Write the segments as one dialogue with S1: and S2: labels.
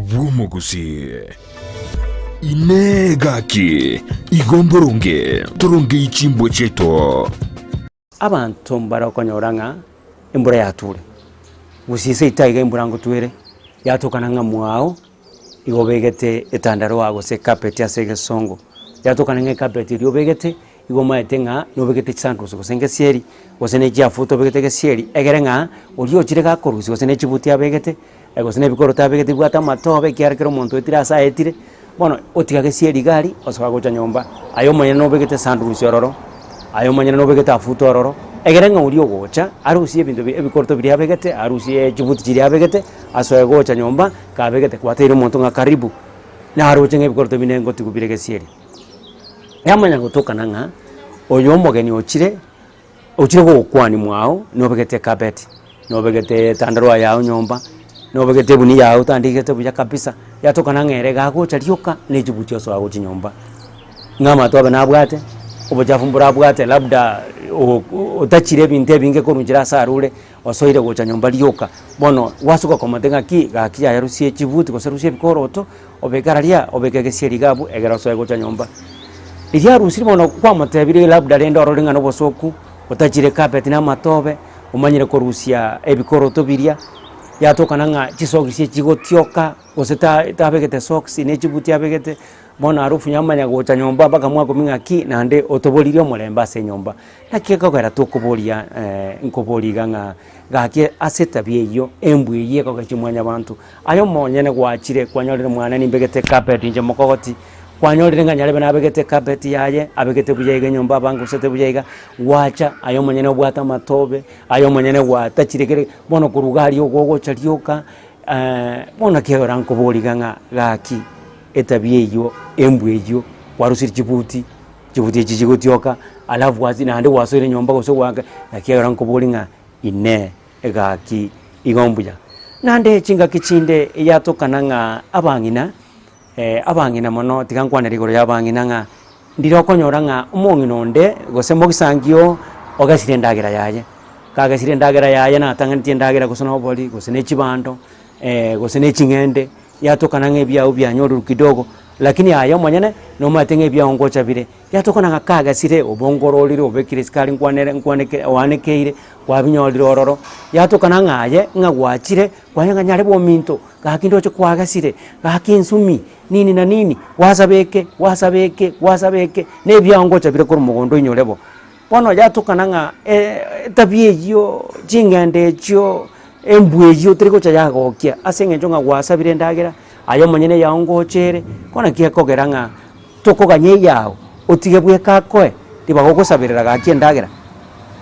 S1: Bw'omogusii. Inee gaki, igo mboronge torongei chimbwa chiaito?
S2: Abanto mbare okonyora ng'a embura yature, gose ase ita iga embura ngotwere, yatokana ng'a mwao igo obegete etandarua gose ecarpet ase egesongo, yatokana ng'a ecarpet eria obegete igo omanyete ng'a nobegete chisandurusi gose ngesieri, gose ne chiafuta obegete gesieri, egere ng'a oria ochire gakorusia gose ne chibuti abegete, gose na ebikoroto abegete bibwate amatobe ekiagera kera omonto oetire ase aetire, bono otiga gesieri iga aria, osoa gocha nyomba, aye omonyene nobegete esandurusi ororo, aye omonyene nobegete afuta ororo, egere ng'a oria ogocha, arusie ebinto bi ebikoroto biria abegete, arusie chibuti chiria abegete, asoe gocha nyomba, kabegete kwateire omonto ng'a karibu, naroche ng'a ebikoroto binde ngotigwa bire gesieri. Yamanya gotokana ng'a, oyo omogeni ochire. Ochire gogokwania mwao, nobegete ekabeti, nobegete etandarua yao nyomba, nobegete egunia yao otandikete buya kabisa, yatokana ng'a ere gagocha rioka na echibuti osoa gochia nyomba. Ng'a amato abe nabwate, obochafu mborabwate labda o- otachire ebinto ebinge korwa nchera ase arure, osoire gocha nyomba rioka. Bono gwasuka komotebia ng'aki, gaki yaya rusia echibuti gose rusia ebikoroto, obeke araria, obeke egesieri iga abwo, egere osoe gocha nyomba. Riria arusirie bono kwamotebirie labda rende orore ng'a nobosoku, otachire carpet na amatobe, omanyire korusia ebikoroto biria, yatokana ng'a chisogisi echigotioka, gose ta tabegete socks na echibuti abegete, bono harufu yamanya gocha nyomba mpaka mwakumia ng'aki naende otoboririe omorembe ase enyomba. Naki ekogera tokoboria nkoboria iga ng'a gaki ase etabia eyio, embwa eyio ekogechia mwanyabanto, aye omonyene gwachire kwanyorire mwane nimbegete ecarpet inche mokogoti, Kwanyorire ng'a nyarebe nabegete ecarpet yaye, abegete buya iga enyomba abangusete buya iga, gwacha aye omonyene obwate amatobe, aye omonyene gwatachire kere, bono korwa iga aria ogogocha rioka, bono naki ekero nkoboria iga ng'a gaki etabia eywo, embwa eywo, kwarusirie chibuti, chibuti echi chigotioka, alafu gwachire naende gwasoire nyomba gose gwaka, naki ekero nkoboria ng'a inee egaki igo mbuya. Naende chingaki chinde eyatokana ng'a abang'ina. Abang'ina mono, tiga nkwanere igoro y'abang'ina ng'a ndire okonyora ng'a omong'ina onde gose mogisangio ogesire endagera yaye, kagesire endagera yaye natang'anetie endagera gose na obori, gose na echibando, gose na eching'ende, yatokana ng'a ebiago bianyorire kidogo, lakini aye omonyene nomanyete ng'a ebiago ngocha bire. Yatokana ng'a kagesire obongororire obekire esukari nkwanere nkwaneke oanekeire, kwabinyorire ororo, yatokana ng'a aye ng'a gwachire kwanyora ng'a nyarebe ominto, gaki ndoche kwagesire, gaki ensumi, nini na nini, gwasaba eke, gwasaba eke, gwasaba eke, na ebiago ngocha bire korwa mogondo oinyore bo. Bono yatokana ng'a etabia eyio, ching'endo echio, embwa eyio teri gocha yagokia ase eng'encho ng'a gwasabire endagera, aye omonyene eyao ngocha ere, bono naki ekogera ng'a tokoganya eyao, otige bweka akoe, ribaga ogosaberera gaki endagera,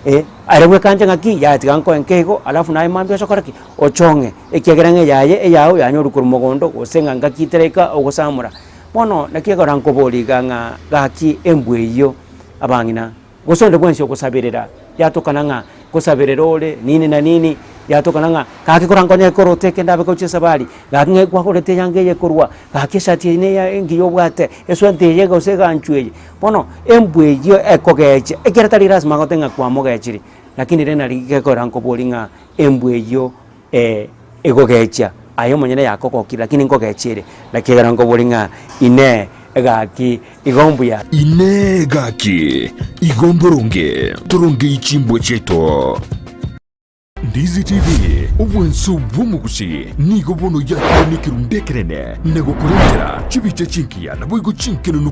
S2: eh, ere bweka anche ng'aki, yaya tiga nkoe nke igo, alafu naye mambia oche okore ki? Ochong'e, ekiagera ng'a eyaye eyao yanyorwa korwa mogondo, gose ng'a ngaki etaraika ogosamora. Bono naki ekero nkoboria iga ng'a gaki embwa eyio abang'ina. Gose onde bwensi ogosaberera, yatokana ng'a ngosaberera ore nini na nini, yatokana ng'a gaki korankonye ekoroto eke ndabe gochia esabari, gaki ng'ai kwagorete eyanga eye korwa, gaki esati eye neya engiya obwate, eswenta eye gose eganchwa eye. Bono, embwa eyio ekogecha, ekero tari lasima agote ng'a kwamogechire, lakini rende nari gekogera nkoboria ng'a embwa eyio egogechia, aye omonyene yakogokire lakini nkogechia ere, naki ekero nkoboria ng'a inee egaki igo mbuya.
S1: Inee gaki, igo mboronge torongei chimbwa chiaito. Ndizi TV, obwanso bw'omogusi nigo bono yakire nekerundu ekenene na gokorentera chibicha chingiya naboigo chinkenunu.